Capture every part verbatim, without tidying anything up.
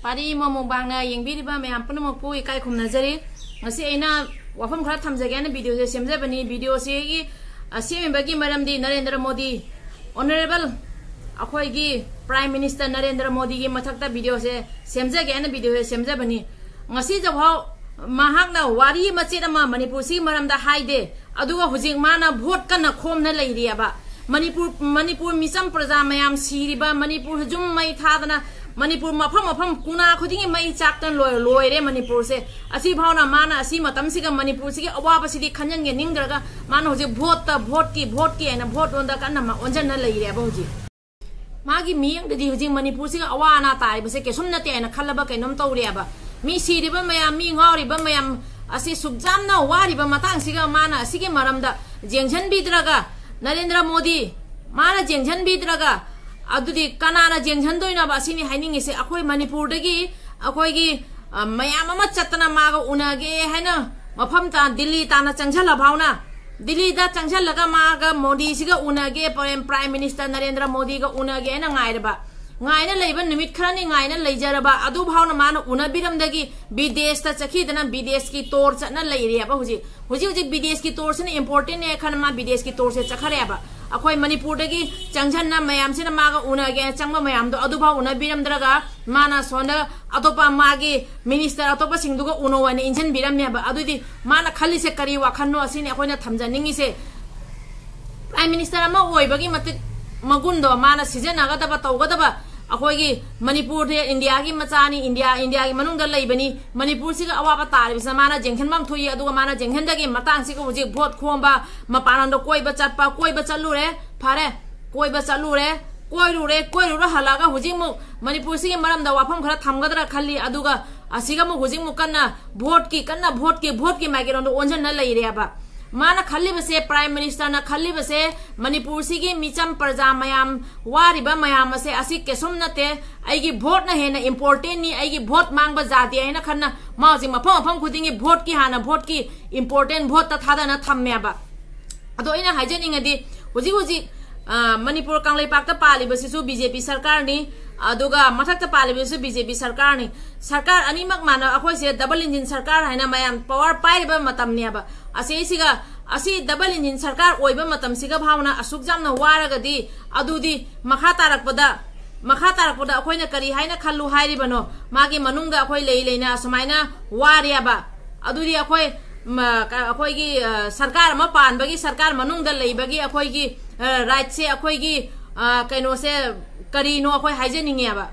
ꯄꯥꯔꯤ ꯏꯃꯣ ꯃꯨꯛꯕꯥꯡꯅ ꯌꯦꯡꯕꯤꯔꯤꯕ ꯃꯌꯥꯝ ꯄꯨꯝꯅꯃꯛꯄꯨ ꯏꯀꯥꯏ ꯈꯨꯝꯅꯖꯔꯤ꯫ ꯉꯁꯤ ꯑꯩꯅ ꯋꯥꯐꯝ ꯈꯔ ꯊꯝꯖꯒꯦ ꯍꯥꯏꯅ ꯚꯤꯗꯤꯑꯣꯁꯦ ꯁꯦꯝꯖꯕꯅꯤ꯫ ꯚꯤꯗꯤꯑꯣꯁꯤꯒꯤ, ꯑ, ꯁꯦꯝꯃꯤꯕꯒꯤ ꯃꯔꯝꯗꯤ ꯅꯔꯦꯟꯗ꯭ꯔ ꯃꯣꯗꯤ, ꯑꯣꯅꯔꯦꯕꯜ ꯑꯩꯈꯣꯏꯒꯤ ꯄ꯭ꯔꯥꯏꯝ ꯃꯤꯅꯤꯁꯇꯔ ꯅꯔꯦꯟꯗ꯭ꯔ ꯃꯣꯗꯤꯒꯤ ꯃꯊꯛꯇ ꯚꯤꯗꯤꯑꯣꯁꯦ ꯁꯦꯝꯖꯒꯦ ꯍꯥꯏꯅ ꯚꯤꯗꯤꯑꯣꯁꯦ ꯁꯦꯝꯖꯕꯅꯤ꯫ ꯉꯁꯤꯗꯐꯥꯎ ꯃꯍꯥꯛꯅ ꯋꯥꯔꯤ ꯃꯆꯦꯠ ꯑꯃ ꯃꯅꯤꯄꯨꯔꯁꯤꯒꯤ ꯃꯔꯝꯗ ꯍꯥꯏꯗꯦ꯫ ꯑꯗꯨꯒ ꯍꯧꯖꯤꯛ ꯃꯥꯅ ꯚꯣꯠ ꯀꯟꯅ ꯈꯣꯝꯅ ꯂꯩꯔꯤꯑꯕ꯫ ꯃꯅꯤꯄꯨꯔ, ꯃꯅꯤꯄꯨꯔ ꯃꯤꯆꯝ ꯄ꯭ꯔꯖꯥ ꯃꯌꯥꯝ ꯁꯤꯔꯤꯕ, ꯃꯅꯤꯄꯨꯔ ꯍꯧꯖꯤꯛ ꯃꯩ ꯊꯥꯗꯅ, ꯃꯅꯤꯄꯨꯔ ꯃꯐꯝ ꯃꯐꯝ ꯀꯨꯅꯥ ꯈꯨꯗꯤꯡꯒꯤ ꯃꯩ ꯆꯥꯛꯇꯅ ꯂꯣꯏ-, ꯂꯣꯏꯔꯦ ꯃꯅꯤꯄꯨꯔꯁꯦ꯫ ꯑꯁꯤꯐꯥꯎꯅ ꯃꯥꯅ ꯑꯁꯤ ꯃꯇꯝꯁꯤꯒ ꯃꯅꯤꯄꯨꯔꯁꯤꯒꯤ ꯑꯋꯥꯕꯁꯤꯗꯤ ꯈꯟꯖꯟꯒꯦ ꯅꯤꯡꯗ꯭ꯔꯒ ꯃꯥꯅ ꯍꯧꯖꯤꯛ ꯚꯣꯠꯇ, ꯚꯣꯠꯀꯤ, ꯚꯣꯠꯀꯤ ꯍꯥꯏꯅ ꯚꯣꯠ ꯂꯣꯟꯗ ꯀꯟꯅ ꯃꯥ ꯑꯣꯟꯁꯤꯟꯅ ꯂꯩꯔꯦꯕ ꯍꯧꯖꯤꯛ꯫ ꯃꯥꯒꯤ ꯃꯤꯠꯌꯦꯡꯗꯗꯤ ꯍꯧꯖꯤꯛ ꯃꯅꯤꯄꯨꯔꯁꯤꯒ ꯑꯋꯥ ꯑꯅꯥ ꯇꯥꯔꯤꯕꯁꯦ ꯀꯩꯁꯨꯝ ꯅꯠꯇꯦ ꯍꯥꯏꯅ ꯈꯜꯂꯕ ꯀꯩꯅꯣꯝ ꯇꯧꯔꯦꯕ꯫ ꯃꯤ ꯁꯤꯔꯤꯕ ꯃꯌꯥꯝ, ꯃꯤ ꯉꯥꯎꯔꯤꯕ ꯃꯌꯥꯝ, ꯑꯁꯤ ꯁꯨꯛ ꯌꯥꯝꯅ ꯋꯥꯔꯤꯕ ꯃꯇꯥꯡꯁꯤꯒ ꯃꯥꯅ ꯑꯁꯤꯒꯤ ꯃꯔꯝꯗ ꯌꯦꯡꯁꯤꯟꯕꯤꯗ꯭ꯔꯒ, ꯅꯔꯦꯟꯗ꯭ꯔ ꯃꯣꯗꯤ ꯃꯥꯅ ꯌꯦꯡꯁꯤꯟꯕꯤꯗ꯭ꯔꯒ, ꯑꯗꯨꯗꯤ ꯀꯅꯥꯅ ꯌꯦꯡꯁꯤꯟꯗꯣꯏꯅꯣꯕ? ꯑꯁꯤꯅꯤ ꯍꯥꯏꯅꯤꯡꯉꯤꯁꯦ꯫ ꯑꯩꯈꯣꯏ ꯃꯅꯤꯄꯨꯔꯗꯒꯤ ꯑꯩꯈꯣꯏꯒꯤ, ꯑ, ꯃꯌꯥꯝ ꯑꯃ ꯆꯠꯇꯅ ꯃꯥꯒ ꯎꯅꯒꯦ ꯍꯥꯏꯅ ꯃꯐꯝ ꯇꯥ-, ꯗꯤꯜꯂꯤ ꯇꯥꯅ ꯆꯪꯁꯤꯜꯂ ꯐꯥꯎꯅ, ꯗꯤꯜꯂꯤꯗ ꯆꯪꯁꯤꯜꯂꯒ ꯃꯥꯒ ꯃꯣꯗꯤꯁꯤꯒ ꯎꯅꯒꯦ, ꯄ꯭ꯔꯥꯏꯝ, ꯄ꯭ꯔꯥꯏꯝ ꯃꯤꯅꯤꯁꯇꯔ ꯅꯔꯦꯟꯗ꯭ꯔ ꯃꯣꯗꯤꯒ ꯎꯅꯒꯦ ꯍꯥꯏꯅ ꯉꯥꯏꯔꯕ, ꯉꯥꯏꯅ ꯂꯩꯕ ꯅꯨꯃꯤꯠ ꯈꯔꯅꯤ ꯉꯥꯏꯅ ꯂꯩꯖꯔꯕ, ꯑꯗꯨꯐꯥꯎꯅ ꯃꯥꯅ ꯎꯅꯕꯤꯔꯝꯗꯒꯤ ꯕꯤꯗꯦꯁꯇ ꯆꯠꯈꯤꯗꯅ ꯕꯤꯗꯦꯁꯀꯤ ꯇꯣꯔ ꯆꯠꯅ ꯂꯩꯔꯦꯕ ꯍꯧꯖꯤꯛ꯫ ꯍꯧꯖꯤꯛ ꯍꯧꯖꯤꯛ ꯕꯤꯗꯦꯁꯀꯤ ꯇꯣꯔꯁꯤꯅ ꯏꯝꯄꯣꯔꯇꯦꯟꯅꯦ ꯈꯟꯅ ꯃꯥ ꯕꯤꯗꯦꯁꯀꯤ ꯇꯣꯔꯁꯦ ꯆꯠꯈ꯭ꯔꯦꯕ꯫ ꯑꯩꯈꯣꯏ ꯃꯅꯤꯄꯨꯔꯗꯒꯤ ꯆꯪꯁꯤꯟꯅ ꯃꯌꯥꯝꯁꯤꯅ ꯃꯥꯒ ꯎꯅꯒꯦ ꯆꯪꯕ ꯃꯌꯥꯝꯗꯣ ꯑꯗꯨꯐꯥꯎ ꯎꯅꯕꯤꯔꯝꯗ꯭ꯔꯒ ꯃꯥꯅ ꯁꯣꯝꯗ ꯑꯇꯣꯞꯄ ꯃꯥꯒꯤ ꯃꯤꯅꯤꯁꯇꯔ ꯑꯇꯣꯞꯄꯁꯤꯡꯗꯨꯒ ꯎꯅꯧ ꯍꯥꯏꯅ ꯏꯟꯁꯤꯟꯕꯤꯔꯝꯃꯦꯕ꯫ ꯑꯗꯨꯗꯤ ꯃꯥꯅ ꯈꯜꯂꯤꯁꯦ ꯀꯔꯤ ꯋꯥꯈꯜꯅꯣ? ꯑꯁꯤꯅꯤ ꯑꯩꯈꯣꯏꯅ ꯊꯝꯖꯅꯤꯡꯉꯤꯁꯦ꯫ ꯄ꯭ꯔꯥꯏꯝ ꯃꯤꯅꯤꯁꯇꯔ ꯑꯃ ꯑꯣꯏꯕꯒꯤ ꯃꯇꯤꯛ ꯃꯒꯨꯟꯗꯣ ꯃꯥꯅ ꯁꯤꯖꯤꯟꯅꯒꯗꯕ, ꯇꯧꯒꯗꯕ, ꯑꯩꯈꯣꯏꯒꯤ ꯃꯅꯤꯄꯨꯔꯗꯤ ꯏꯟꯗꯤꯌꯥꯒꯤ ꯃꯆꯥꯅꯤ, ꯏꯟꯗꯤꯌꯥ, ꯏꯟꯗꯤꯌꯥꯒꯤ ꯃꯅꯨꯡꯗ ꯂꯩꯕꯅꯤ꯫ ꯃꯅꯤꯄꯨꯔꯁꯤꯒ ꯑꯋꯥꯕ ꯇꯥꯔꯤꯕꯁꯤꯅ ꯃꯥꯅ ꯌꯦꯡꯁꯤꯟꯐꯝ ꯊꯣꯛꯏ꯫ ꯑꯗꯨꯒ ꯃꯥꯅ ꯌꯦꯡꯁꯤꯟꯗꯒꯤ ꯃꯇꯥꯡꯁꯤꯒ ꯍꯧꯖꯤꯛ ꯚꯣꯠ ꯈꯣꯝꯕ, ꯃꯄꯥꯟ ꯂꯝꯗ ꯀꯣꯏꯕ ꯆꯠꯄ, ꯀꯣꯏꯕ ꯆꯠꯂꯨꯔꯦ, ꯐꯔꯦ, ꯀꯣꯏꯕ ꯆꯠꯂꯨꯔꯦ, ꯀꯣꯏꯔꯨꯔꯦ, ꯀꯣꯏꯔꯨꯔ ꯍꯜꯂꯛꯑꯒ ꯍꯧꯖꯤꯛ ꯑꯃꯨꯛ ꯃꯅꯤꯄꯨꯔꯁꯤꯒꯤ ꯃꯔꯝꯗ ꯋꯥꯐꯝ ꯈꯔ ꯊꯝꯒꯗ꯭ꯔꯥ ꯈꯜꯂꯤ꯫ ꯑꯗꯨꯒ ꯑꯁꯤꯒ ꯑꯃꯨꯛ ꯍꯧꯖꯤꯛ ꯑꯃꯨꯛ ꯀꯟꯅ ꯚꯣꯠꯀꯤ, ꯀꯟꯅ ꯚꯣꯠꯀꯤ, ꯚꯣꯠꯀꯤ ꯃꯥꯏꯀꯩꯔꯣꯝꯗ ꯑꯣꯟꯁꯤꯟꯅ ꯂꯩꯔꯦꯕ꯫ ꯃꯥꯅ ꯈꯜꯂꯤꯕꯁꯦ, ꯄ꯭ꯔꯥꯏꯝ ꯃꯤꯅꯤꯁꯇꯔꯅ ꯈꯜꯂꯤꯕꯁꯦ, ꯃꯅꯤꯄꯨꯔꯁꯤꯒꯤ ꯃꯤꯆꯝ ꯄ꯭ꯔꯖꯥ ꯃꯌꯥꯝ, ꯋꯥꯔꯤꯕ ꯃꯌꯥꯝ ꯑꯁꯦ, ꯑꯁꯤ ꯀꯩꯁꯨꯝ ꯅꯠꯇꯦ, ꯑꯩꯒꯤ ꯚꯣꯠꯅ ꯍꯦꯟꯅ ꯏꯝꯄꯣꯔꯇꯦꯟꯅꯤ, ꯑꯩꯒꯤ ꯚꯣꯠ ꯃꯥꯡꯕ ꯌꯥꯗꯦ ꯍꯥꯏꯅ ꯈꯟꯅ ꯃꯥ ꯍꯧꯖꯤꯛ ꯃꯐꯝ ꯃꯐꯝ ꯈꯨꯗꯤꯡꯒꯤ ꯚꯣꯠꯀꯤ ꯍꯥꯟꯅ ꯚꯣꯠꯀꯤ ꯏꯝꯄꯣꯔꯇꯦꯟ ꯚꯣꯠꯇ ꯊꯥꯗꯅ ꯊꯝꯃꯦꯕ꯫ ꯑꯗꯣ ꯑꯩꯅ ꯍꯥꯏꯖꯅꯤꯡꯉꯗꯤ, ꯍꯧꯖꯤꯛ ꯍꯧꯖꯤꯛ, ꯑ, ꯃꯅꯤꯄꯨꯔ ꯀꯪꯂꯩꯄꯥꯛꯇ ꯄꯥꯜꯂꯤꯕꯁꯤꯁꯨ ꯕꯤ ꯖꯦ ꯄꯤ ꯁꯔꯀꯥꯔꯅꯤ꯫ ꯑꯗꯨꯒ ꯃꯊꯛꯇ ꯄꯥꯜꯂꯤꯕꯁꯨ ꯕꯤ ꯖꯦ ꯄꯤ ꯁꯔꯀꯥꯔꯅꯤ꯫ ꯁꯔꯀꯥꯔ ꯑꯅꯤꯃꯛ ꯃꯥꯟꯅ ꯑꯩꯈꯣꯏꯁꯦ double engine ꯁꯔꯀꯥꯔ ꯍꯥꯏꯅ ꯃꯌꯥꯝ power ꯄꯥꯏꯔꯤꯕ ꯃꯇꯝꯅꯦꯕ꯫ ꯑꯁꯤꯁꯤꯒ, ꯑꯁꯤ double engine ꯁꯔꯀꯥꯔ ꯑꯣꯏꯕ ꯃꯇꯝꯁꯤꯒ ꯐꯥꯎꯅ ꯑꯁꯨꯛ ꯌꯥꯝꯅ ꯋꯥꯔꯒꯗꯤ, ꯑꯗꯨꯗꯤ ꯃꯈꯥ ꯇꯥꯔꯛꯄꯗ, ꯃꯈꯥ ꯇꯥꯔꯛꯄꯗ ꯑꯩꯈꯣꯏꯅ ꯀꯔꯤ ꯍꯥꯏꯅ ꯈꯜꯂꯨ ꯍꯥꯏꯔꯤꯕꯅꯣ? ꯃꯥꯒꯤ ꯃꯅꯨꯡꯗ ꯑꯩꯈꯣꯏ ꯂꯩ ꯂꯩꯅ ꯑꯁꯨꯃꯥꯏꯅ ꯋꯥꯔꯦꯕ, ꯑꯗꯨꯗꯤ ꯑꯩꯈꯣꯏ, ꯃ, ꯀ-, ꯑꯩꯈꯣꯏꯒꯤ, ꯑ, ꯁꯔꯀꯥꯔ ꯑꯃ ꯄꯥꯟꯕꯒꯤ, ꯁꯔꯀꯥꯔ ꯃꯅꯨꯡꯗ ꯂꯩꯕꯒꯤ ꯑꯩꯈꯣꯏꯒꯤ, ꯑ, rightꯁꯦ, ꯑꯩꯈꯣꯏꯒꯤ, ꯑ, ꯀꯩꯅꯣꯁꯦ ꯀꯔꯤꯅꯣ ꯑꯩꯈꯣꯏ ꯍꯥꯏꯖꯅꯤꯡꯉꯦꯕ꯫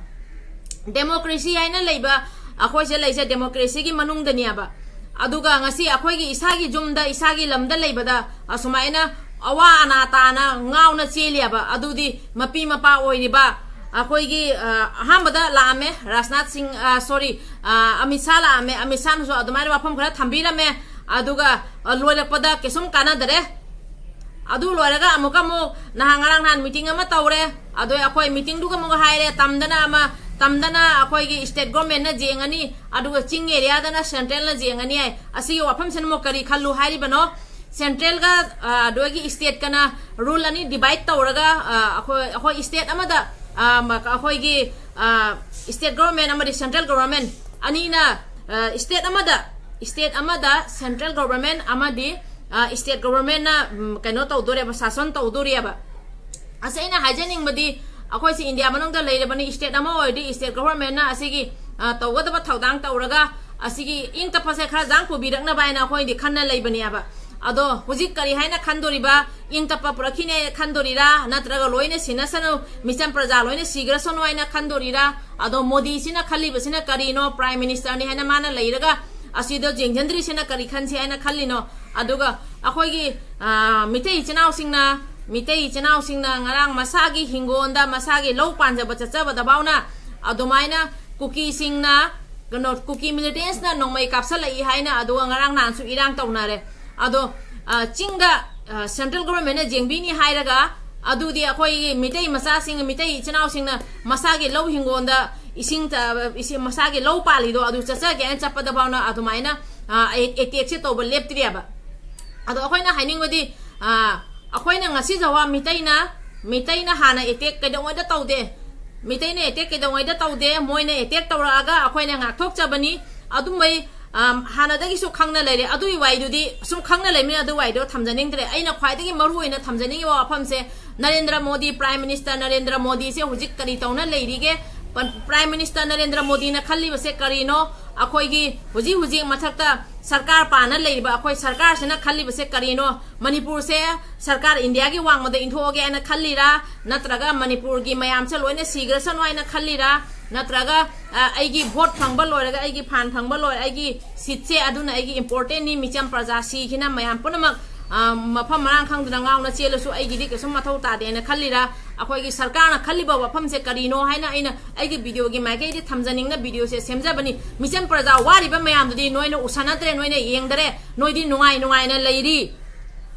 Democracy ꯍꯥꯏꯅ ꯂꯩꯕ, ꯑꯩꯈꯣꯏꯁꯦ ꯂꯩꯁꯦ democracyꯒꯤ ꯃꯅꯨꯡꯗꯅꯦꯕ꯫ ꯑꯗꯨꯒ ꯉꯁꯤ ꯑꯩꯈꯣꯏꯒꯤ ꯏꯁꯥꯒꯤ ꯌꯨꯝꯗ, ꯏꯁꯥꯒꯤ ꯂꯝꯗ ꯂꯩꯕꯗ ꯑꯁꯨꯃꯥꯏꯅ ꯑꯋꯥ ꯑꯅꯥ ꯇꯥꯅ ꯉꯥꯎꯅ ꯆꯦꯜꯂꯤꯑꯕ꯫ ꯑꯗꯨꯗꯤ ꯃꯄꯤ ꯃꯄꯥ ꯑꯣꯏꯔꯤꯕ ꯑꯩꯈꯣꯏꯒꯤ, ꯑ, ꯑꯍꯥꯟꯕꯗ ꯂꯥꯛꯑꯝꯃꯦ ꯔꯥꯖꯅꯥꯊ ꯁꯤꯡ, ꯑ, sorry, ꯑ, ꯑꯃꯤꯠ ꯁꯥꯍ ꯂꯥꯛꯑꯝꯃꯦ꯫ ꯑꯃꯤꯠ ꯁꯥꯍꯅꯁꯨ ꯑꯗꯨꯃꯥꯏꯅ ꯋꯥꯐꯝ ꯈꯔ ꯊꯝꯕꯤꯔꯝꯃꯦ꯫ ꯑꯗꯨꯒ, ꯑ, ꯂꯣꯏꯔꯛꯄꯗ ꯀꯩꯁꯨꯝ ꯀꯥꯟꯅꯗꯔꯦ꯫ ꯑꯗꯨ ꯂꯣꯏꯔꯒ ꯑꯃꯨꯛꯀ ꯑꯃꯨꯛ ꯅꯍꯥꯟ ꯉꯔꯥꯡ ꯅꯍꯥꯟ meeting ꯑꯃ ꯇꯧꯔꯦ꯫ ꯑꯗꯣ ꯑꯩꯈꯣꯏ meetingꯗꯨꯒ ꯑꯃꯨꯛ ꯍꯥꯏꯔꯦ, ꯇꯝꯗꯅ ꯑꯃ, ꯇꯝꯗꯅ ꯑꯩꯈꯣꯏꯒꯤ state governmentꯅ ꯌꯦꯡꯉꯅꯤ, ꯑꯗꯨꯒ ꯆꯤꯡ areaꯗꯅ centralꯅ ꯌꯦꯡꯉꯅꯤ ꯍꯥꯏ꯫ ꯑꯁꯤꯒꯤ ꯋꯥꯐꯝꯁꯤꯅ ꯑꯃꯨꯛ ꯀꯔꯤ ꯈꯜꯂꯨ ꯍꯥꯏꯔꯤꯕꯅꯣ? Centralꯒ, ꯑ, ꯑꯗꯨꯒꯤ stateꯀꯅ rule ꯑꯅꯤ divide ꯇꯧꯔꯒ, ꯑ, ꯑꯩꯈꯣꯏ, ꯑꯩꯈꯣꯏ state ꯑꯃꯗ, ꯑ, ꯃ-, ꯑꯩꯈꯣꯏꯒꯤ, ꯑ, state government ꯑꯃꯗꯤ central government ꯑꯅꯤꯅ, ꯑ, state ꯑꯃꯗ, state ꯑꯃꯗ central government ꯑꯃꯗꯤ, ꯑ, state governmentꯅ, ꯎꯝ, ꯀꯩꯅꯣ ꯇꯧꯗꯣꯔꯦꯕ, ꯁꯥꯁꯟ ꯇꯧꯗꯣꯔꯤꯑꯕ꯫ ꯑꯁ, ꯑꯩꯅ ꯍꯥꯏꯖꯅꯤꯡꯕꯗꯤ, ꯑꯩꯈꯣꯏꯁꯤ ꯏꯟꯗꯤꯌꯥ ꯃꯅꯨꯡꯗ ꯂꯩꯔꯕꯅꯤ, state ꯑꯃ ꯑꯣꯏꯔꯗꯤ state governmentꯅ ꯑꯁꯤꯒꯤ, ꯑ, ꯇꯧꯒꯗꯕ ꯊꯧꯗꯥꯡ ꯇꯧꯔꯒ ꯑꯁꯤꯒꯤ ꯏꯪ ꯇꯞꯄꯁꯦ ꯈꯔ ꯖꯥꯡ ꯄꯨꯕꯤꯔꯛꯅꯕ ꯍꯥꯏꯅ ꯑꯩꯈꯣꯏꯗꯤ ꯈꯟꯅ ꯂꯩꯕꯅꯦꯕ꯫ ꯑꯗꯣ ꯍꯧꯖꯤꯛ ꯀꯔꯤ ꯍꯥꯏꯅ ꯈꯟꯗꯣꯔꯤꯕ? ꯏꯪ ꯇꯞꯄ ꯄꯨꯔꯛꯈꯤꯅꯦ ꯍꯥꯏꯅ ꯈꯟꯗꯣꯔꯤꯔꯥ? ꯅꯠꯇ꯭ꯔꯒ ꯂꯣꯏꯅ ꯁꯤꯅꯁꯅꯨ, ꯃꯤꯆꯝ ꯄ꯭ꯔꯖꯥ ꯂꯣꯏꯅ ꯁꯤꯈ꯭ꯔꯁꯅꯨ ꯍꯥꯏꯅ ꯈꯟꯗꯣꯔꯤꯔꯥ? ꯑꯗꯣ ꯃꯣꯗꯤꯁꯤꯅ ꯈꯜꯂꯤꯕꯁꯤꯅ ꯀꯔꯤꯅꯣ? Prime Ministerꯅꯤ ꯍꯥꯏꯅ ꯃꯥꯅ ꯂꯩꯔꯒ ꯑꯁꯤꯗ ꯌꯦꯡꯁꯤꯟꯗ꯭ꯔꯤꯁꯤꯅ ꯀꯔꯤ ꯈꯟꯁꯤ ꯍꯥꯏꯅ ꯈꯜꯂꯤꯅꯣ? ꯑꯗꯨꯒ ꯑꯩꯈꯣꯏꯒꯤ, ꯑ, ꯃꯤꯇꯩ ꯏꯆꯤꯟ ꯏꯅꯥꯎꯁꯤꯡꯅ, ꯃꯤꯇꯩ ꯏꯆꯤꯟ ꯏꯅꯥꯎꯁꯤꯡꯅ ꯉꯔꯥꯡ ꯃꯁꯥꯒꯤ ꯍꯤꯡꯒꯣꯜꯗ, ꯃꯁꯥꯒꯤ ꯂꯧ ꯄꯥꯟꯖꯕ ꯆꯠꯆꯕꯗ ꯐꯥꯎꯅ ꯑꯗꯨꯃꯥꯏꯅ ꯀꯨꯀꯤꯁꯤꯡꯅ, ꯀꯩꯅꯣ, ꯀꯨꯀꯤ militantsꯅ ꯅꯣꯡꯃꯩ ꯀꯥꯞꯁꯜꯂꯛꯏ ꯍꯥꯏꯅ, ꯑꯗꯨꯒ ꯉꯔꯥꯡ ꯅꯍꯥꯟꯁꯨ ꯏꯔꯥꯡ ꯇꯧꯅꯔꯦ꯫ ꯑꯗꯣ, ꯑ, ꯆꯤꯡꯗ, ꯑ, central governmentꯅ ꯌꯦꯡꯕꯤꯅꯤ ꯍꯥꯏꯔꯒ, ꯑꯗꯨꯗꯤ ꯑꯩꯈꯣꯏꯒꯤ ꯃꯤꯇꯩ ꯃꯆꯥꯁꯤꯡ, ꯃꯤꯇꯩ ꯏꯆꯤꯟ ꯏꯅꯥꯎꯁꯤꯡꯅ ꯃꯁꯥꯒꯤ ꯂꯧ ꯍꯤꯡꯒꯣꯜꯗ ꯏꯁꯤꯡ ꯇ-, ꯏꯁꯤꯡ, ꯃꯁꯥꯒꯤ ꯂꯧ ꯄꯥꯜꯂꯤꯗꯣ ꯑꯗꯨ ꯆꯠꯆꯒꯦ ꯍꯥꯏꯅ ꯆꯠꯄꯗ ꯐꯥꯎꯅ ꯑꯗꯨꯃꯥꯏꯅ, ꯑ, ꯑꯦ-, attackꯁꯦ ꯇꯧꯕ ꯂꯦꯞꯇ꯭ꯔꯤꯑꯕ꯫ ꯑꯗꯣ ꯑꯩꯈꯣꯏꯅ ꯍꯥꯏꯅꯤꯡꯕꯗꯤ, ꯑ, ꯑꯩꯈꯣꯏꯅ ꯉꯁꯤ ꯐꯥꯎꯕ ꯃꯤꯇꯩꯅ, ꯃꯤꯇꯩꯅ ꯍꯥꯟꯅ attack ꯀꯩꯗꯧꯉꯩꯗ ꯇꯧꯗꯦ꯫ ꯃꯤꯇꯩꯅ ꯑꯦꯇꯦꯛ ꯀꯩꯗꯧꯉꯩꯗ ꯇꯧꯗꯦ, ꯃꯣꯏꯅ ꯑꯦꯇꯦꯛ ꯇꯧꯔꯛꯑꯒ ꯑꯩꯈꯣꯏꯅ ꯉꯥꯛꯊꯣꯛꯆꯕꯅꯤ꯫ ꯑꯗꯨꯝꯕꯩ, ꯑꯝ, ꯍꯥꯟꯅꯗꯒꯤꯁꯨ ꯈꯪꯅ ꯂꯩꯔꯦ꯫ ꯑꯗꯨꯒꯤ ꯋꯥꯔꯤꯗꯨꯗꯤ ꯁꯨꯝ ꯈꯪꯅ ꯂꯩꯕꯅꯤꯅ ꯑꯗꯨ ꯋꯥꯔꯤꯗꯣ ꯊꯝꯖꯅꯤꯡꯗ꯭ꯔꯦ꯫ ꯑꯩꯅ ꯈ꯭ꯋꯥꯏꯗꯒꯤ ꯃꯔꯨ ꯑꯣꯏꯅ ꯊꯝꯖꯅꯤꯡꯉꯤꯕ ꯋꯥꯐꯝꯁꯦ, ꯅꯔꯦꯟꯗ꯭ꯔ ꯃꯣꯗꯤ, ꯄ꯭ꯔꯥꯏꯝ ꯃꯤꯅꯤꯁꯇꯔ ꯅꯔꯦꯟꯗ꯭ꯔ ꯃꯣꯗꯤꯁꯦ ꯍꯧꯖꯤꯛ ꯀꯔꯤ ꯇꯧꯅ ꯂꯩꯔꯤꯒꯦ? ꯄ-, ꯄ꯭ꯔꯥꯏꯝ ꯃꯤꯅꯤꯁꯇꯔ ꯅꯔꯦꯟꯗ꯭ꯔ ꯃꯣꯗꯤꯅ ꯈꯜꯂꯤꯕꯁꯦ ꯀꯔꯤꯅꯣ? ꯑꯩꯈꯣꯏꯒꯤ ꯍꯧꯖꯤꯛ ꯍꯧꯖꯤꯛ ꯃꯊꯛꯇ ꯁꯔꯀꯥꯔ ꯄꯥꯟꯅ ꯂꯩꯔꯤꯕ ꯑꯩꯈꯣꯏ ꯁꯔꯀꯥꯔꯁꯤꯅ ꯈꯜꯂꯤꯕꯁꯦ ꯀꯔꯤꯅꯣ? ꯃꯅꯤꯄꯨꯔꯁꯦ ꯁꯔꯀꯥꯔ ꯏꯟꯗꯤꯌꯥꯒꯤ ꯋꯥꯡꯃꯗ ꯏꯟꯊꯣꯛꯑꯒꯦ ꯍꯥꯏꯅ ꯈꯜꯂꯤꯔꯥ? ꯅꯠꯇ꯭ꯔꯒ ꯃꯅꯤꯄꯨꯔꯒꯤ ꯃꯌꯥꯝꯁꯦ ꯂꯣꯏꯅ ꯁꯤꯈ꯭ꯔꯁꯅꯨ ꯍꯥꯏꯅ ꯈꯜꯂꯤꯔꯥ? ꯅꯠꯇ꯭ꯔꯒ, ꯑ, ꯑꯩꯒꯤ ꯚꯣꯠ ꯐꯪꯕ ꯂꯣꯏꯔꯒ, ꯑꯩꯒꯤ ꯐꯥꯟ ꯐꯪꯕ ꯂꯣꯏꯔ, ꯑꯩꯒꯤ ꯁꯤꯠꯁꯦ ꯑꯗꯨꯅ ꯑꯩꯒꯤ ꯏꯝꯄꯣꯔꯇꯦꯟꯅꯤ, ꯃꯤꯆꯝ ꯄ꯭ꯔꯖꯥ ꯁꯤꯈꯤꯅ ꯃꯌꯥꯝ ꯄꯨꯝꯅꯃꯛ, ꯑ, ꯃꯐꯝ ꯃꯔꯥꯡ ꯈꯪꯗꯅ ꯉꯥꯎꯅ ꯆꯦꯜꯂꯁꯨ ꯑꯩꯒꯤꯗꯤ ꯀꯩꯁꯨꯝ ꯃꯊꯧ ꯇꯥꯗꯦꯅ ꯈꯜꯂꯤꯔꯥ? ꯑꯩꯈꯣꯏꯒꯤ ꯁꯔꯀꯥꯔꯅ ꯈꯜꯂꯤꯕ ꯋꯥꯐꯝꯁꯦ ꯀꯔꯤꯅꯣ ꯍꯥꯏꯅ ꯑꯩꯅ ꯑꯩꯒꯤ ꯚꯤꯗꯤꯑꯣꯒꯤ ꯃꯥꯏꯀꯩꯗꯤ ꯊꯝꯖꯅꯤꯡꯅ ꯚꯤꯗꯤꯑꯣꯁꯦ ꯁꯦꯝꯖꯕꯅꯤ꯫ ꯃꯤꯆꯝ ꯄ꯭ꯔꯖꯥ ꯋꯥꯔꯤꯕ ꯃꯌꯥꯝꯗꯨꯗꯤ ꯅꯣꯏꯅ ꯎꯁꯟꯅꯗ꯭ꯔꯦ, ꯅꯣꯏꯅ ꯌꯦꯡꯗꯔꯦ, ꯅꯣꯏꯗꯤ ꯅꯨꯡꯉꯥꯏ ꯅꯨꯡꯉꯥꯏꯅ ꯂꯩꯔꯤ꯫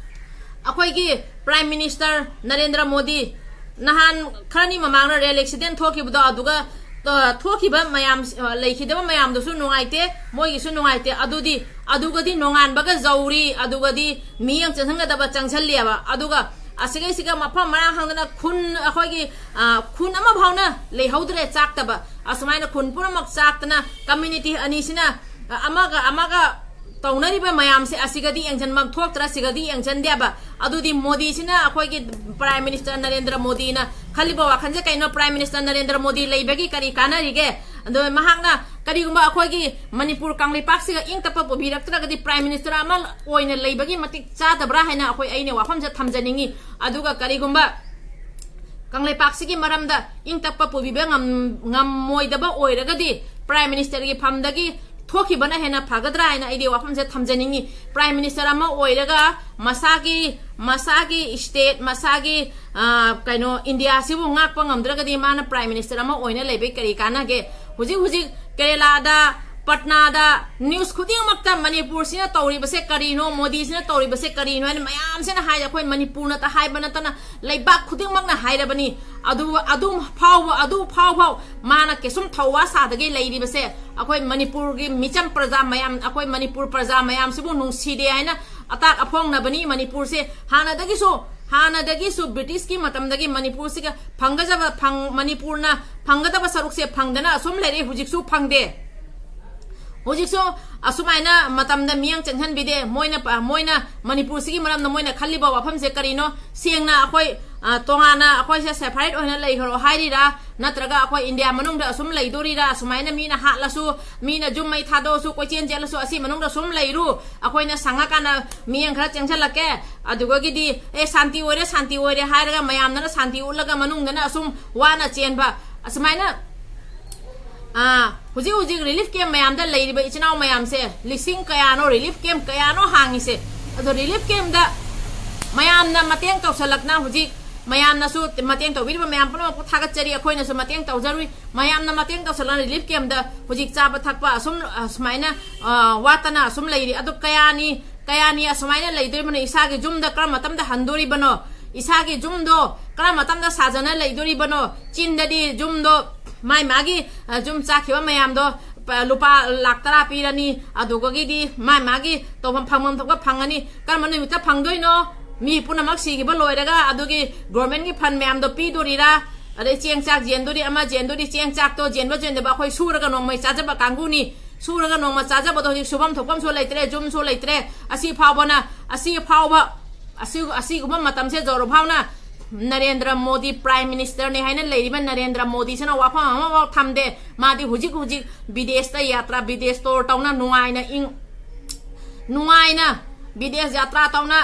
ꯑꯩꯈꯣꯏꯒꯤ ꯄ꯭ꯔꯥꯏꯝ ꯃꯤꯅꯤꯁꯇꯔ ꯅꯔꯦꯟꯗ꯭ꯔ ꯃꯣꯗꯤ ꯅꯍꯥꯟ ꯈꯔꯅꯤ ꯃꯃꯥꯡꯗ ꯔꯦꯜ ꯑꯦꯛꯁꯤꯗꯦꯟ ꯊꯣꯛꯈꯤꯕꯗꯣ, ꯑꯗꯨꯒ, ꯑ, ꯊꯣꯛꯈꯤꯕ ꯃꯌꯥꯝ, ꯑ, ꯂꯩꯈꯤꯗꯕ ꯃꯌꯥꯝꯗꯨꯁꯨ ꯅꯨꯡꯉꯥꯏꯇꯦ, ꯃꯣꯏꯒꯤꯁꯨ ꯅꯨꯡꯉꯥꯏꯇꯦ꯫ ꯑꯗꯨꯗꯤ, ꯑꯗꯨꯒꯗꯤ ꯅꯣꯡꯉꯥꯟꯕꯒ ꯖꯧꯔꯤ, ꯑꯗꯨꯒꯗꯤ ꯃꯤꯠꯌꯦꯡ ꯆꯪꯁꯤꯟꯒꯗꯕ ꯆꯪꯁꯤꯜꯂꯦꯕ꯫ ꯑꯗꯨꯒ ꯑꯁꯤꯒꯩꯁꯤꯒ ꯃꯐꯝ ꯃꯔꯥꯡ ꯈꯪꯗꯅ ꯈꯨꯟ, ꯑꯩꯈꯣꯏꯒꯤ, ꯑ, ꯈꯨꯟ ꯑꯃ ꯐꯥꯎꯅ ꯂꯩꯍꯧꯗ꯭ꯔꯦ ꯆꯥꯛꯇꯕ꯫ ꯑꯁꯨꯃꯥꯏꯅ ꯈꯨꯟ ꯄꯨꯝꯅꯃꯛ ꯆꯥꯛꯇꯅ ꯀꯝꯃ꯭ꯌꯨꯅꯤꯇꯤ ꯑꯅꯤꯁꯤꯅ, ꯑ, ꯑꯃꯒ ꯑꯃꯒ ꯇꯧꯅꯔꯤꯕ ꯃꯌꯥꯝꯁꯦ ꯑꯁꯤꯒꯗꯤ ꯌꯦꯡꯁꯤꯟꯐꯝ ꯊꯣꯛꯇ꯭ꯔꯥ? ꯑꯁꯤꯒꯗꯤ ꯌꯦꯡꯁꯤꯟꯗꯦꯕ꯫ ꯑꯗꯨꯗꯤ ꯃꯣꯗꯤꯁꯤꯅ, ꯑꯩꯈꯣꯏꯒꯤ ꯄ꯭ꯔꯥꯏꯝ ꯃꯤꯅꯤꯁꯇꯔ ꯅꯔꯦꯟꯗ꯭ꯔ ꯃꯣꯗꯤꯅ ꯈꯜꯂꯤꯕ ꯋꯥꯈꯜꯁꯦ ꯀꯩꯅꯣ? ꯄ꯭ꯔꯥꯏꯝ ꯃꯤꯅꯤꯁꯇꯔ ꯅꯔꯦꯟꯗ꯭ꯔ ꯃꯣꯗꯤ ꯂꯩꯕꯒꯤ ꯀꯔꯤ ꯀꯥꯟꯅꯔꯤꯒꯦ? ꯑꯗꯣ ꯃꯍꯥꯛꯅ ꯀꯔꯤꯒꯨꯝꯕ ꯑꯩꯈꯣꯏꯒꯤ ꯃꯅꯤꯄꯨꯔ ꯀꯪꯂꯩꯄꯥꯛꯁꯤꯒ ꯏꯪ ꯇꯞꯄ ꯄꯨꯕꯤꯔꯛꯇ꯭ꯔꯒꯗꯤ ꯄ꯭ꯔꯥꯏꯝ ꯃꯤꯅꯤꯁꯇꯔ ꯑꯃ ꯑꯣꯏꯅ ꯂꯩꯕꯒꯤ ꯃꯇꯤꯛ ꯆꯥꯗꯕ꯭ꯔꯥ ꯍꯥꯏꯅ ꯑꯩꯈꯣꯏ, ꯑꯩꯅ ꯋꯥꯐꯝꯁꯦ ꯊꯝꯖꯅꯤꯡꯉꯤ꯫ ꯑꯗꯨꯒ ꯀꯔꯤꯒꯨꯝꯕ ꯀꯪꯂꯩꯄꯥꯛꯁꯤꯒꯤ ꯃꯔꯝꯗ ꯏꯪ ꯇꯞꯄ ꯄꯨꯕꯤꯕ ꯉꯝ-, ꯉꯝꯃꯣꯏꯗꯕ ꯑꯣꯏꯔꯒꯗꯤ ꯄ꯭ꯔꯥꯏꯝ ꯃꯤꯅꯤꯁꯇꯔꯒꯤ ꯐꯝꯗꯒꯤ ꯊꯣꯛꯈꯤꯕꯅ ꯍꯦꯟꯅ ꯐꯒꯗ꯭ꯔꯥ ꯍꯥꯏꯅ ꯑꯩꯗꯤ ꯋꯥꯐꯝꯁꯦ ꯊꯝꯖꯅꯤꯡꯉꯤ꯫ ꯄ꯭ꯔꯥꯏꯝ ꯃꯤꯅꯤꯁꯇꯔ ꯑꯃ ꯑꯣꯏꯔꯒ ꯃꯁꯥꯒꯤ, ꯃꯁꯥꯒꯤ ꯁ꯭ꯇꯦꯠ, ꯃꯁꯥꯒꯤ, ꯑ, ꯀꯩꯅꯣ, ꯏꯟꯗꯤꯌꯥꯁꯤꯕꯨ ꯉꯥꯛꯄ ꯉꯝꯗ꯭ꯔꯒꯗꯤ ꯃꯥꯅ ꯄ꯭ꯔꯥꯏꯝ ꯃꯤꯅꯤꯁꯇꯔ ꯑꯃ ꯑꯣꯏꯅ ꯂꯩꯕꯩ ꯀꯔꯤ ꯀꯥꯟꯅꯒꯦ? ꯍꯧꯖꯤꯛ ꯍꯧꯖꯤꯛ ꯀꯦꯔꯦꯂꯥꯗ, ꯄꯠꯅꯥꯗ ꯅ꯭ꯌꯨꯁ ꯈꯨꯗꯤꯡꯃꯛꯇ ꯃꯅꯤꯄꯨꯔꯁꯤꯅ ꯇꯧꯔꯤꯕꯁꯦ ꯀꯔꯤꯅꯣ, ꯃꯣꯗꯤꯁꯤꯅ ꯇꯧꯔꯤꯕꯁꯦ ꯀꯔꯤꯅꯣ ꯍꯥꯏꯅ ꯃꯌꯥꯝꯁꯤꯅ ꯍꯥꯏꯔꯦ꯫ ꯑꯩꯈꯣꯏ ꯃꯅꯤꯄꯨꯔꯅꯇ ꯍꯥꯏꯕ ꯅꯠꯇꯅ ꯂꯩꯕꯥꯛ ꯈꯨꯗꯤꯡꯃꯛꯅ ꯍꯥꯏꯔꯕꯅꯤ꯫ ꯑꯗꯨ, ꯑꯗꯨ ꯐꯥꯎꯕ, ꯑꯗꯨ ꯐꯥꯎꯕ ꯃꯥꯅ ꯀꯩꯁꯨꯝ ꯊꯧꯋꯥ ꯁꯥꯗꯒꯩ ꯂꯩꯔꯤꯕꯁꯦ ꯑꯩꯈꯣꯏ ꯃꯅꯤꯄꯨꯔꯒꯤ ꯃꯤꯆꯝ ꯄ꯭ꯔꯖꯥ ꯃꯌꯥꯝ, ꯑꯩꯈꯣꯏ ꯃꯅꯤꯄꯨꯔ ꯄ꯭ꯔꯖꯥ ꯃꯌꯥꯝꯁꯤꯕꯨ ꯅꯨꯡꯁꯤꯗꯦ ꯍꯥꯏꯅ ꯑꯇꯥꯛ ꯑꯐꯣꯡꯅꯕꯅꯤ꯫ ꯃꯅꯤꯄꯨꯔꯁꯦ ꯍꯥꯟꯅꯗꯒꯤꯁꯨ ꯍꯥꯟꯅꯗꯒꯤꯁꯨ ꯕ꯭ꯔꯤꯇꯤꯁꯀꯤ ꯃꯇꯝꯗꯒꯤ ꯃꯅꯤꯄꯨꯔꯁꯤꯒ ꯐꯪꯒꯗꯕ, ꯐꯪ-, ꯃꯅꯤꯄꯨꯔꯅ ꯐꯪꯒꯗꯕ ꯁꯔꯨꯛꯁꯦ ꯐꯪꯗꯅ ꯑꯁꯨꯝ ꯂꯩꯔꯦ, ꯍꯧꯖꯤꯛꯁꯨ ꯐꯪꯗꯦ꯫ ꯍꯧꯖꯤꯛꯁꯨ ꯑꯁꯨꯃꯥꯏꯅ ꯃꯇꯝꯗ ꯃꯤꯠꯌꯦꯡ ꯆꯪꯍꯟꯕꯤꯗꯦ꯫ ꯃꯣꯏꯅ ꯄ-, ꯃꯣꯏꯅ ꯃꯅꯤꯄꯨꯔꯁꯤꯒꯤ ꯃꯔꯝꯗ ꯃꯣꯏꯅ ꯈꯜꯂꯤꯕ ꯋꯥꯐꯝꯁꯦ ꯀꯔꯤꯅꯣ? ꯁꯦꯡꯅ ꯑꯩꯈꯣꯏ, ꯑ, ꯇꯣꯉꯥꯟꯅ ꯑꯩꯈꯣꯏꯁꯦ separate ꯑꯣꯏꯅ ꯂꯩꯈ꯭ꯔꯣ ꯍꯥꯏꯔꯤꯔꯥ? ꯅꯠꯇ꯭ꯔꯒ ꯑꯩꯈꯣꯏ ꯏꯟꯗꯤꯌꯥ ꯃꯅꯨꯡꯗ ꯑꯁꯨꯝ ꯂꯩꯗꯣꯔꯤꯔꯥ? ꯑꯁꯨꯃꯥꯏꯅ ꯃꯤꯅ ꯍꯥꯠꯂꯁꯨ, ꯃꯤꯅ ꯌꯨꯝ ꯃꯩ ꯊꯥꯗꯣꯛꯑꯁꯨ, ꯀꯣꯏꯆꯦꯟ ꯆꯦꯜꯂꯁꯨ, ꯑꯁꯤ ꯃꯅꯨꯡꯗ ꯁꯨꯝ ꯂꯩꯔꯨ, ꯑꯩꯈꯣꯏꯅ ꯁꯪꯉꯀꯥꯟꯗ ꯃꯤꯠꯌꯦꯡ ꯈꯔ ꯆꯪꯁꯤꯜꯂꯛꯀꯦ꯫ ꯑꯗꯨꯒꯒꯤꯗꯤ, "ꯑꯦ, ꯁꯥꯟꯇꯤ ꯑꯣꯏꯔꯦ, ꯁꯥꯟꯇꯤ ꯑꯣꯏꯔꯦ" ꯍꯥꯏꯔꯒ ꯃꯌꯥꯝꯅꯅ ꯁꯥꯟꯇꯤ ꯎꯠꯂꯒ ꯃꯅꯨꯡꯗꯅ ꯑꯁꯨꯝ ꯋꯥꯅ ꯆꯦꯟꯕ, ꯑꯁꯨꯃꯥꯏꯅ, ꯑ, ꯍꯧꯖꯤꯛ ꯍꯧꯖꯤꯛ relief camp ꯃꯌꯥꯝꯗ ꯂꯩꯔꯤꯕ ꯏꯆꯤꯟ ꯏꯅꯥꯎ ꯃꯌꯥꯝꯁꯦ ꯂꯤꯁꯤꯡ ꯀꯌꯥꯅꯣ relief camp ꯀꯌꯥꯅꯣ ꯍꯥꯡꯉꯤꯁꯦ꯫ ꯑꯗꯣ relief campꯗ ꯃꯌꯥꯝꯅ ꯃꯇꯦꯡ ꯇꯧꯁꯜꯂꯛꯅ ꯍꯧꯖꯤꯛ ꯃꯌꯥꯝꯅꯁꯨ ꯃꯇꯦꯡ ꯇꯧꯕꯤꯔꯤꯕ ꯃꯌꯥꯝ ꯄꯨꯝꯅꯃꯛꯄꯨ ꯊꯥꯒꯠꯆꯔꯤ꯫ ꯑꯩꯈꯣꯏꯅꯁꯨ ꯃꯇꯦꯡ ꯇꯧꯖꯔꯨꯏ꯫ ꯃꯌꯥꯝꯅ ꯃꯇꯦꯡ ꯇꯧꯁꯜꯂꯛꯅ relief campꯗ ꯍꯧꯖꯤꯛ ꯆꯥꯕ ꯊꯛꯄ ꯑꯁꯨꯝ, ꯑꯁꯨꯃꯥꯏꯅ, ꯑ, ꯋꯥꯠꯇꯅ ꯑꯁꯨꯝ ꯂꯩꯔꯤ꯫ ꯑꯗꯣ ꯀꯌꯥꯅꯤ, ꯀꯌꯥꯅꯤ ꯑꯁꯨꯃꯥꯏꯅ ꯂꯩꯗꯣꯔꯤꯕꯅꯣ? ꯏꯁꯥꯒꯤ ꯌꯨꯝꯗ ꯀꯔꯝꯕ ꯃꯇꯝꯗ ꯍꯟꯗꯣꯔꯤꯕꯅꯣ? ꯏꯁꯥꯒꯤ ꯌꯨꯝꯗꯣ ꯀꯔꯝꯕ ꯃꯇꯝꯗ ꯁꯥꯖꯅ ꯂꯩꯗꯣꯔꯤꯕꯅꯣ? ꯆꯤꯟꯗꯗꯤ ꯌꯨꯝꯗꯣ, ꯃꯥꯏ ꯃꯥꯒꯤ, ꯑ, ꯌꯨꯝ ꯆꯥꯈꯤꯕ ꯃꯌꯥꯝꯗꯣ, ꯄ-, ꯂꯨꯄꯥ ꯂꯥꯛ ꯇꯔꯥ ꯄꯤꯔꯅꯤ, ꯑꯗꯨꯗꯒꯤꯗꯤ ꯃꯥꯏ ꯃꯥꯒꯤ ꯇꯧꯐꯝ ꯐꯪꯐꯝ ꯊꯣꯛꯄ ꯐꯪꯉꯅꯤ꯫ ꯀꯔꯝꯕ ꯅꯨꯃꯤꯠꯇ ꯐꯪꯗꯣꯏꯅꯣ? ꯃꯤ ꯄꯨꯝꯅꯃꯛ ꯁꯤꯈꯤꯕ ꯂꯣꯏꯔꯒ ꯑꯗꯨꯒꯤ governmentꯀꯤ fund ꯃꯌꯥꯝꯗꯣ ꯄꯤꯗꯣꯔꯤꯔꯥ? ꯑꯗꯩ ꯆꯦꯡ ꯆꯥꯛ ꯌꯦꯟꯗꯣꯔꯤ, ꯑꯃ ꯌꯦꯟꯗꯣꯔꯤ, ꯆꯦꯡ ꯆꯥꯛꯇꯣ ꯌꯦꯟꯕ ꯌꯦꯟꯗꯕ ꯑꯩꯈꯣꯏ ꯁꯨꯔꯒ ꯅꯣꯡꯃꯩ ꯆꯥꯖꯕ ꯀꯥꯡꯕꯨꯅꯤ꯫ ꯁꯨꯔꯒ ꯅꯣꯡꯃ ꯆꯥꯖꯕꯗꯣ ꯍꯧꯖꯤꯛ ꯁꯨꯐꯝ ꯊꯣꯛꯐꯝꯁꯨ ꯂꯩꯇ꯭ꯔꯦ, ꯌꯨꯝꯁꯨ ꯂꯩꯇ꯭ꯔꯦ꯫ ꯑꯁꯤ ꯐꯥꯎꯕꯅ, ꯑꯁꯤ ꯐꯥꯎꯕ, ꯑꯁꯤ-, ꯑꯁꯤꯒꯨꯝꯕ ꯃꯇꯝꯁꯦ ꯌꯧꯔ ꯐꯥꯎꯅ ꯅꯔꯦꯟꯗ꯭ꯔ ꯃꯣꯗꯤ Prime Ministerꯅꯦ ꯍꯥꯏꯅ ꯂꯩꯔꯤꯕ ꯅꯔꯦꯟꯗ꯭ꯔ ꯃꯣꯗꯤꯁꯤꯅ ꯋꯥꯐꯝ ꯑꯃꯐꯥꯎ ꯊꯝꯗꯦ꯫ ꯃꯥꯗꯤ ꯍꯧꯖꯤꯛ ꯍꯧꯖꯤꯛ ꯕꯤꯗꯦꯁꯇ ꯌꯥꯇ꯭ꯔꯥ, ꯕꯤꯗꯦꯁ tour ꯇꯧꯅ ꯅꯨꯡꯉꯥꯏꯅ ꯏꯪ-, ꯅꯨꯡꯉꯥꯏꯅ ꯕꯤꯗꯦꯁ ꯌꯥꯇ꯭ꯔꯥ ꯇꯧꯅ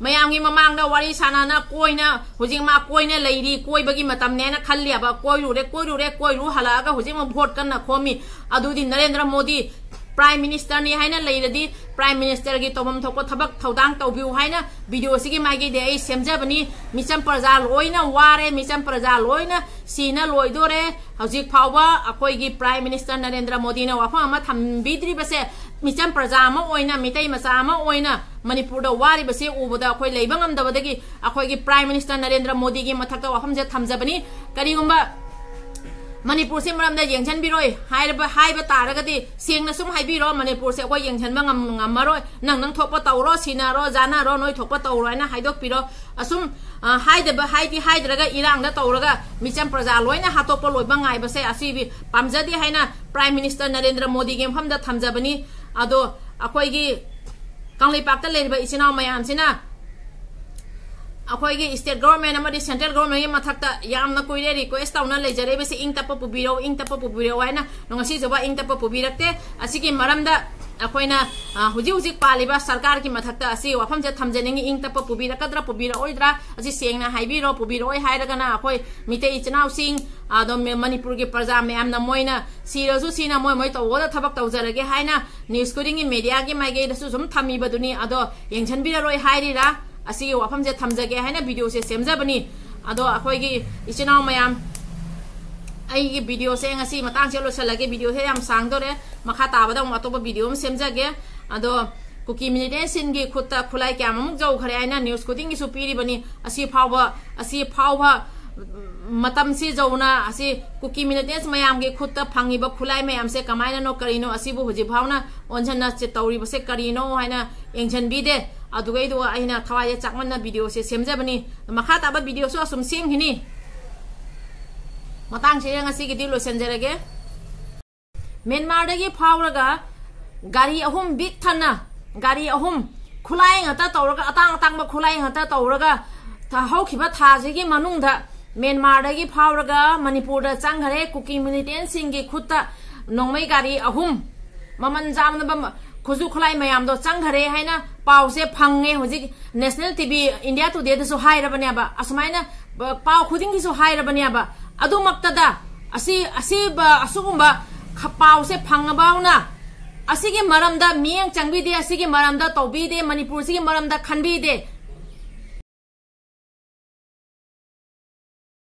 ꯃꯌꯥꯝꯒꯤ ꯃꯃꯥꯡꯗ ꯋꯥꯔꯤ ꯁꯥꯟꯅꯅ ꯀꯣꯏꯅ ꯍꯧꯖꯤꯛ ꯃꯥ ꯀꯣꯏꯅ ꯂꯩꯔꯤ, ꯀꯣꯏꯕꯒꯤ ꯃꯇꯝꯅꯦꯅ ꯈꯜꯂꯤꯑꯕ꯫ ꯀꯣꯏꯔꯨꯔꯦ, ꯀꯣꯏꯔꯨꯔꯦ, ꯀꯣꯏꯔꯨ ꯍꯜꯂꯛꯑꯒ ꯍꯧꯖꯤꯛ ꯑꯃꯨꯛ vote ꯀꯟꯅ ꯈꯣꯝꯃꯤ꯫ ꯑꯗꯨꯗꯤ ꯅꯔꯦꯟꯗ꯭ꯔ ꯃꯣꯗꯤ Prime Ministerꯅꯤ ꯍꯥꯏꯅ ꯂꯩꯔꯗꯤ Prime Ministerꯒꯤ ꯇꯧꯐꯝ ꯊꯣꯛꯄ ꯊꯕꯛ ꯊꯧꯗꯥꯡ ꯇꯧꯕꯤꯌꯨ ꯍꯥꯏꯅ videoꯁꯤꯒꯤ ꯃꯥꯏꯀꯩꯗꯤ ꯑꯩ ꯁꯦꯝꯖꯕꯅꯤ꯫ ꯃꯤꯆꯝ ꯄ꯭ꯔꯖꯥ ꯂꯣꯏꯅ ꯋꯥꯔꯦ, ꯃꯤꯆꯝ ꯄ꯭ꯔꯖꯥ ꯂꯣꯏꯅ ꯁꯤꯅ ꯂꯣꯏꯗꯣꯔꯦ꯫ ꯍꯧꯖꯤꯛ ꯐꯥꯎꯕ ꯑꯩꯈꯣꯏꯒꯤ Prime Minister ꯅꯔꯦꯟꯗ꯭ꯔ ꯃꯣꯗꯤꯅ ꯋꯥꯐꯝ ꯑꯃ ꯊꯝꯕꯤꯗ꯭ꯔꯤꯕꯁꯦ ꯃꯤꯆꯝ ꯄ꯭ꯔꯖꯥ ꯑꯃ ꯑꯣꯏꯅ, ꯃꯤꯇꯩ ꯃꯆꯥ ꯑꯃ ꯑꯣꯏꯅ ꯃꯅꯤꯄꯨꯔꯗ ꯋꯥꯔꯤꯕꯁꯦ ꯎꯕꯗ ꯑꯩꯈꯣꯏ ꯂꯩꯕ ꯉꯝꯗꯕꯗꯒꯤ ꯑꯩꯈꯣꯏꯒꯤ Prime Minister ꯅꯔꯦꯟꯗ꯭ꯔ ꯃꯣꯗꯤꯒꯤ ꯃꯊꯛꯇ ꯋꯥꯐꯝꯁꯦ ꯊꯝꯖꯕꯅꯤ꯫ ꯀꯔꯤꯒꯨꯝꯕ ꯃꯅꯤꯄꯨꯔꯁꯦ ꯃꯔꯝꯗ ꯌꯦꯡꯁꯤꯟꯕꯤꯔꯣꯏ ꯍꯥꯏꯔꯕ, ꯍꯥꯏꯕ ꯇꯥꯔꯒꯗꯤ ꯁꯦꯡꯅ ꯁꯨꯝ ꯍꯥꯏꯕꯤꯔꯣ, ꯃꯅꯤꯄꯨꯔꯁꯦ ꯑꯩꯈꯣꯏ ꯌꯦꯡꯁꯤꯟꯕ ꯉꯝ-, ꯉꯝꯃꯔꯣꯏ, ꯅꯪ ꯅꯪ ꯊꯣꯛꯄ ꯇꯧꯔꯣ, ꯁꯤꯟꯅꯔꯣ, ꯖꯥꯅꯔꯣ, ꯅꯣꯏ ꯊꯣꯛꯄ ꯇꯧꯔꯣ ꯍꯥꯏꯅ ꯍꯥꯏꯗꯣꯛꯄꯤꯔꯣ꯫ ꯑꯁꯨꯝ, ꯑ, ꯍꯥꯏꯗꯕ, ꯍꯥꯏꯗꯤ ꯍꯥꯏꯗ꯭ꯔꯒ ꯏꯔꯥꯡꯗ ꯇꯧꯔꯒ ꯃꯤꯆꯝ ꯄ꯭ꯔꯖꯥ ꯂꯣꯏꯅ ꯍꯥꯠꯇꯣꯛꯄ ꯂꯣꯏꯕ ꯉꯥꯏꯕꯁꯦ ꯑꯁꯤ ꯄꯥꯝꯖꯗꯦ ꯍꯥꯏꯅ Prime Minister ꯅꯔꯦꯟꯗ꯭ꯔ ꯃꯣꯗꯤꯒꯤ ꯃꯐꯝꯗ ꯊꯝꯖꯕꯅꯤ꯫ ꯑꯗꯣ ꯑꯩꯈꯣꯏꯒꯤ ꯀꯪꯂꯩꯄꯥꯛꯇ ꯂꯩꯔꯤꯕ ꯏꯆꯤꯟ ꯏꯅꯥꯎ ꯃꯌꯥꯝꯁꯤꯅ ꯑꯩꯈꯣꯏꯒꯤ state government ꯑꯃꯗꯤ central government ꯀꯤ ꯃꯊꯛꯇ ꯌꯥꯝꯅ ꯀꯨꯏꯔꯦ request ꯇꯧꯅ ꯂꯩꯖꯔꯛꯏꯕꯁꯤ, ꯏꯪ ꯇꯞꯄ ꯄꯨꯕꯤꯔꯛꯎ, ꯏꯪ ꯇꯞꯄ ꯄꯨꯕꯤꯔꯛꯎ ꯍꯥꯏꯅ, ꯉꯁꯤꯁꯨꯕ ꯏꯪ ꯇꯞꯄ ꯄꯨꯕꯤꯔꯛꯇꯦ꯫ ꯑꯁꯤꯒꯤ ꯃꯔꯝꯗ ꯑꯩꯈꯣꯏꯅ, ꯑ, ꯍꯧꯖꯤꯛ ꯍꯧꯖꯤꯛ ꯄꯥꯜꯂꯤꯕ ꯁꯔꯀꯥꯔꯒꯤ ꯃꯊꯛꯇ ꯑꯁꯤ ꯋꯥꯐꯝꯁꯦ ꯊꯝꯖꯅꯤꯡꯉꯤ, ꯏꯪ ꯇꯞꯄ ꯄꯨꯕꯤꯔꯛꯀꯗ꯭ꯔꯥ ꯄꯨꯕꯤꯔꯛꯑꯣꯏꯗ꯭ꯔꯥ ꯑꯁꯤ ꯁꯦꯡꯅ ꯍꯥꯏꯕꯤꯔꯣ꯫ ꯄꯨꯕꯤꯔꯛꯑꯣꯏ ꯍꯥꯏꯔꯒꯅ ꯑꯩꯈꯣꯏ ꯃꯤꯇꯩ ꯏꯆꯤꯟ ꯏꯅꯥꯎꯁꯤꯡ, ꯑꯗꯣ ꯃ-, ꯃꯅꯤꯄꯨꯔꯒꯤ ꯄ꯭ꯔꯖꯥ ꯃꯌꯥꯝꯅ ꯃꯣꯏꯅ ꯁꯤꯔꯁꯨ ꯁꯤꯅ ꯃꯣꯏ ꯃꯣꯏ ꯇꯧꯒꯗ ꯊꯕꯛ ꯇꯧꯖꯔꯒꯦ ꯍꯥꯏꯅ news ꯈꯨꯗꯤꯡꯒꯤ media ꯒꯤ ꯃꯥꯏꯀꯩꯗꯁꯨ ꯁꯨꯝ ꯊꯝꯃꯤꯕꯗꯨꯅꯤ꯫ ꯑꯗꯣ ꯌꯦꯡꯁꯤꯟꯕꯤꯔꯔꯣꯏ ꯍꯥꯏꯔꯤꯔꯥ? ꯑꯁꯤꯒꯤ ꯋꯥꯐꯝꯁꯦ ꯊꯝꯖꯒꯦ ꯍꯥꯏꯅ video ꯁꯦ ꯁꯦꯝꯖꯕꯅꯤ꯫ ꯑꯗꯣ ꯑꯩꯈꯣꯏꯒꯤ ꯏꯆꯤꯟ ꯏꯅꯥꯎ ꯃꯌꯥꯝ, ꯑꯩꯒꯤ video ꯁꯦ ꯉꯁꯤ ꯃꯇꯥꯡꯁꯦ ꯂꯣꯏꯁꯤꯜꯂꯒꯦ꯫ Video ꯁꯦ ꯌꯥꯝ ꯁꯥꯡꯗꯣꯔꯦ, ꯃꯈꯥ ꯇꯥꯕꯗ ꯑꯃꯨꯛ ꯑꯇꯣꯞꯄ video ꯑꯃ ꯁꯦꯝꯖꯒꯦ꯫ ꯑꯗꯣ ꯀꯨꯀꯤ militant ꯁꯤꯡꯒꯤ ꯈꯨꯠꯇ ꯈꯨꯠꯂꯥꯏ ꯀꯌꯥꯃꯨꯛ ꯌꯧꯈ꯭ꯔꯦ ꯍꯥꯏꯅ news ꯈꯨꯗꯤꯡꯒꯤꯁꯨ ꯄꯤꯔꯤꯕꯅꯤ꯫ ꯑꯁꯤ ꯐꯥꯎꯕ, ꯑꯁꯤ ꯐꯥꯎꯕ ꯃꯇꯝꯁꯤ ꯌꯧꯅ ꯑꯁꯤ ꯀꯨꯀꯤ militants ꯃꯌꯥꯝꯒꯤ ꯈꯨꯠꯇ ꯐꯪꯉꯤꯕ ꯈꯨꯠꯂꯥꯏ ꯃꯌꯥꯝꯁꯦ ꯀꯃꯥꯏꯅꯅꯣ, ꯀꯔꯤꯅꯣ, ꯑꯁꯤꯕꯨ ꯍꯧꯖꯤꯛ ꯐꯥꯎꯅ ꯑꯣꯟꯁꯤꯟꯅ ꯆꯦ-, ꯇꯧꯔꯤꯕꯁꯦ ꯀꯔꯤꯅꯣ ꯍꯥꯏꯅ ꯌꯦꯡꯁꯤꯟꯕꯤꯗꯦ꯫ ꯑꯗꯨꯒꯩꯗꯣ ꯑꯩꯅ ꯊꯋꯥꯏꯁꯦ ꯆꯥꯛꯃꯟꯅ video ꯁꯦ ꯁꯦꯝꯖꯕꯅꯤ꯫ ꯃꯈꯥ ꯇꯥꯕ video ꯁꯨ ꯑꯁꯨꯝ ꯁꯦꯝꯈꯤꯅꯤ꯫ ꯃꯇꯥꯡꯁꯤꯗ ꯉꯁꯤꯒꯤꯗꯤ ꯂꯣꯏꯁꯤꯟꯖꯔꯒꯦ꯫ ꯃ꯭ꯌꯥꯟꯃꯥꯔꯗꯒꯤ ꯐꯥꯎꯔꯒ ꯒꯥꯔꯤ ꯑꯍꯨꯝ ꯕꯤꯛ ꯊꯟꯅ, ꯒꯥꯔꯤ ꯑꯍꯨꯝ ꯈꯨꯠꯂꯥꯏ ꯉꯥꯛꯇ ꯇꯧꯔꯒ, ꯑꯇꯥꯡ ꯑꯇꯥꯡꯕ ꯈꯨꯠꯂꯥꯏ ꯉꯥꯛꯇ ꯇꯧꯔꯒ, ꯊ-, ꯍꯧꯈꯤꯕ ꯊꯥꯁꯤꯒꯤ ꯃꯅꯨꯡꯗ ꯃ꯭ꯌꯥꯟꯃꯥꯔꯗꯒꯤ ꯐꯥꯎꯔꯒ ꯃꯅꯤꯄꯨꯔꯗ ꯆꯪꯈꯔꯦ꯫ ꯀꯨꯀꯤ militant ꯁꯤꯡꯒꯤ ꯈꯨꯠꯇ ꯅꯣꯡꯃꯩ ꯒꯥꯔꯤ ꯑꯍꯨꯝ, ꯃꯃꯜ ꯌꯥꯝꯂꯕ ꯃ-, ꯈꯨꯠꯁꯨ ꯈꯨꯠꯂꯥꯏ ꯃꯌꯥꯝꯗꯣ ꯆꯪꯈꯔꯦ ꯍꯥꯏꯅ ꯄꯥꯎꯁꯦ ꯐꯪꯉꯦ꯫ ꯍꯧꯖꯤꯛ National T V, India Today ꯗꯁꯨ ꯍꯥꯏꯔꯕꯅꯦꯕ, ꯑꯁꯨꯃꯥꯏꯅ ꯄ-, ꯄꯥꯎ ꯈꯨꯗꯤꯡꯒꯤꯁꯨ ꯍꯥꯏꯔꯕꯅꯦꯕ꯫ ꯑꯗꯨꯃꯛꯇꯗ ꯑꯁꯤ, ꯑꯁꯤꯕ, ꯑꯁꯤꯒꯨꯝꯕ ꯈ-, ꯄꯥꯎꯁꯦ ꯐꯪꯉꯕꯧꯅ ꯑꯁꯤꯒꯤ ꯃꯔꯝꯗ ꯃꯤꯠꯌꯦꯡ ꯆꯪꯕꯤꯗꯦ, ꯑꯁꯤꯒꯤ ꯃꯔꯝꯗ ꯇꯧꯕꯤꯗꯦ, ꯃꯅꯤꯄꯨꯔꯁꯤꯒꯤ ꯃꯔꯝꯗ ꯈꯟꯕꯤꯗꯦ꯫